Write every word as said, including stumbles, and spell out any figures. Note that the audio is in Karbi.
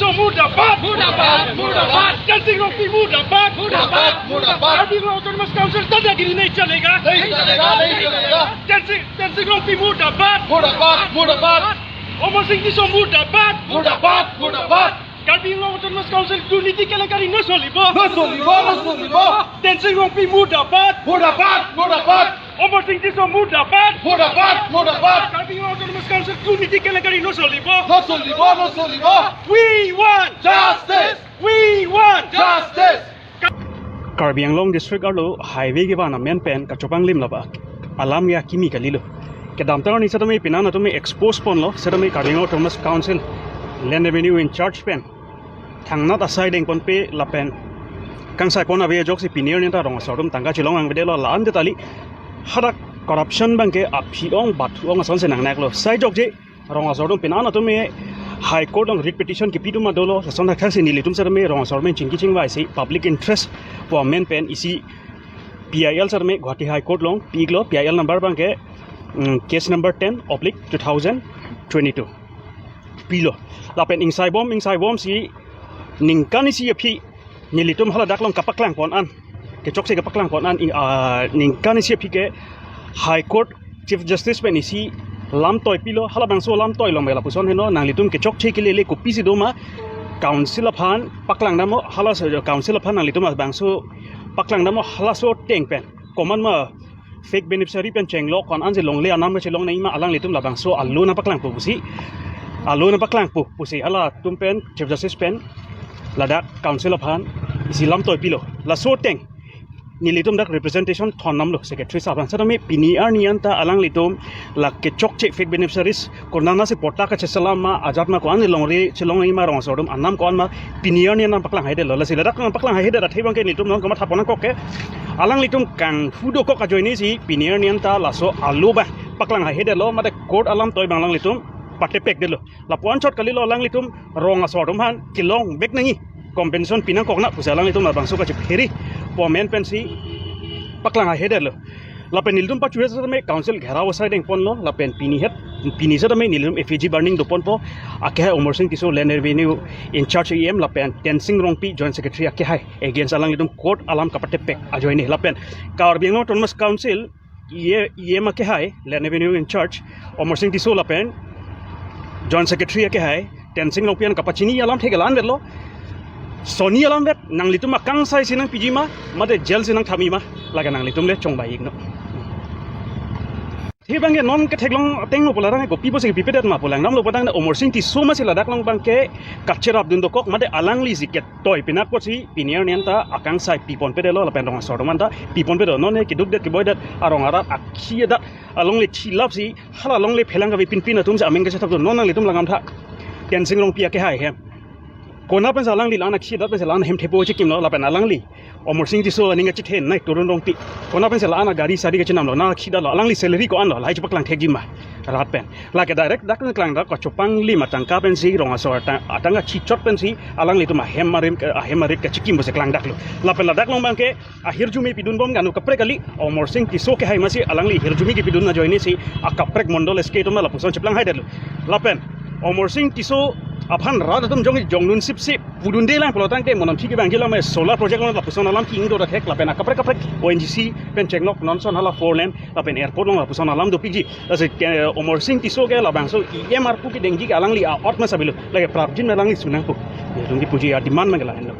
Tisso murdabad! Murdabad! Murdabad! Tensing Rongpi murdabad! Murdabad! Murdabad! Karbi Anglong Autonomous Council dadagiri nahi chalega! Nahi chalega! Nahi chalega! Tensing, Tensing Rongpi murdabad! Murdabad! Murdabad! Amarsing Tisso murdabad! Murdabad! Murdabad! Karbi Anglong Autonomous Council দুর্নীতি কেলেংকারি নচলিব! নচলিব! নচলিব! Tensing Rongpi murdabad! Murdabad! Murdabad! Amarsing Tisso murdabad! Murdabad! Murdabad! Karbi Anglong Autonomous Council দুর্নীতি কেলেংকারি নচলিব! নচলিব! নচলিব! We want justice! We want justice! Karbi Anglong District arlo highway kevan amen pen kachopanglim laba alam ya kimi kalilo. Kedamtang arni setame pinan atum expose ponlo, setame Karbi Anglong Autonomous Council Land Revenue in charge pen thangnat asai dengponpe lapen kangsai pon ave ajoksi pini arni ta rong asor atum tangka chelong angvedetlo, la-an detali hadak corruption abangke aphi-ong bathu-ong asonsi nangneklo. Sai jokje rong asor atum pinan atum e High Court along writ petition kipi atum dolo, lason thakthaksi nelitum setame rong asor amen chingki chingvaisi public interest pu amen pen isi P I L setame Guwahati High Court along pi-iklo, P I L number abangke, mm, case number ten oblique two thousand twenty-two pilo. Lapen ingsaibom ingsaibomsi ningkan isi aphi nelitum haladak along kapaklang pon an, kechoksi kapaklang pon an, i-, ah, ningkan isi aphi ke High Court Chief Justice pen isi lamtoi pilo, halabangso lamtoi along me lapuson heno, nanglitum kechokche kelele kopisi doma, council aphan paklang damnon, halaso council aphan nanglitum labangso paklang damnon, halaso ateng pen komatma fake beneficiary pen chenglok ko-an ansi longle anam kachelong nangji ma, alanglitum labangso alo nangpaklangpo pusi, alo nangpaklangpo pusi halatum pen Chief Justice pen ladak council aphan isi lamtoi pilo. Laso ateng nelitum dak representation thon damlo secretary sahab aphan. Setame pini arni anta alanglitum la kechokche fake beneficiaries konatsi patta kacheselam ma ajat ma ko-an longle chelong nangji ma rong asor atum anam ko-an ma pini arni anta paklang haidetlo. Lasi ladak paklang haidet athe abangke nelitum non komat thapon nangkok ke, alanglitum kanghu dokok ajoinesi pini arni anta laso alo abang paklang haihedetlo, mate court alamtoi abang alanglitum patepekdetlo. Lapu-an chot kalilo, alanglitum rong asor atum aphan kelong vek nangji, compensation pinangkok nang pusi alanglitum labangso kachephere pu amen pensi paklang haihedetlo. Lapen nelitum pachu-et setame council gherao asai dengponlo, lapen pini het, pini setame nelitum effigy burning doponpo, akehai Amarsing Tisso Land Revenue in charge E M lapen Tensing Rongpi Joint Secretary akehai against alanglitum court alam kapatepek ajoine. Lapen Karbi Anglong Autonomous Council E M akehai, Land Revenue in charge Amarsing Tisso lapen Joint Secretary akehai Tensing Rongpi an kapachini alamthe ke la-an vetlo. Soni alam vet, nanglitum akangsaisi nangpiji ma, mate jail si nangthapji ma, lake nanglitum le chongbai-iknon. Athe abangke non ketheklong ateng lo pu larang kopi pusi pipedet ma pu langdamlo pu tangte Amarsing Tisso masi ladak along abangke kacherapdun dokok, mate alanglisi ketoi pinak apotsi pini arni anta akangsai piponpedetlo lapen rong asor atum anta piponpedetlo. Non ne kedukdet keboidet arong arat akhei adat alongle chilapsi hala longle phelang kave pinpin atumsi amen kachethapdun. Non nanglitum langdamtha, Tensing Rongpi akehai ahem, konat pensi alangli la-an akhei adat pensi la-an ahem thepo chekimlo, lapen alangli Amarsing Tisso aning kachethe nai Torun Rongpi, konat pensi la-an agari sari kachenamlo, nang akhei adatlo, alangli salary ko-anlo, lahai chepaklang thekji ma rat pen? Lake direct dak nangklang dak kachopanglim atangka pensi, rong asor atang, atangka chichot pensi alanglitum ahem arim, ahem arit kachekim pusi klangdaklo. Lapen ladak along abangke ahirjume pidunbom, kanu kaprek kali, Amarsing Tisso akehai masi alangli ahirjume kepidun ajoinesi akaprek mondol S K atum lapuson cheplang haidetlo. Lapen Amarsing Tisso aphan rat atum jong, jongdun sipsip pudundelang pulo tangte, mo namthi kevangji alam, solar project along lapuson alam ki-ingdo ra thek, lapen akaprek kaprek O N G C pen chenglok nonson hala four lane lapen airport along lapuson alam dopikji. Lasi ke, Amarsing Tisso ke labangso E M arpu kedengji ke alangli a-ot masa bilo, lake prapjin ma alangli sunangpo. Nelitum kipuji a-demand ma ke lahenlo.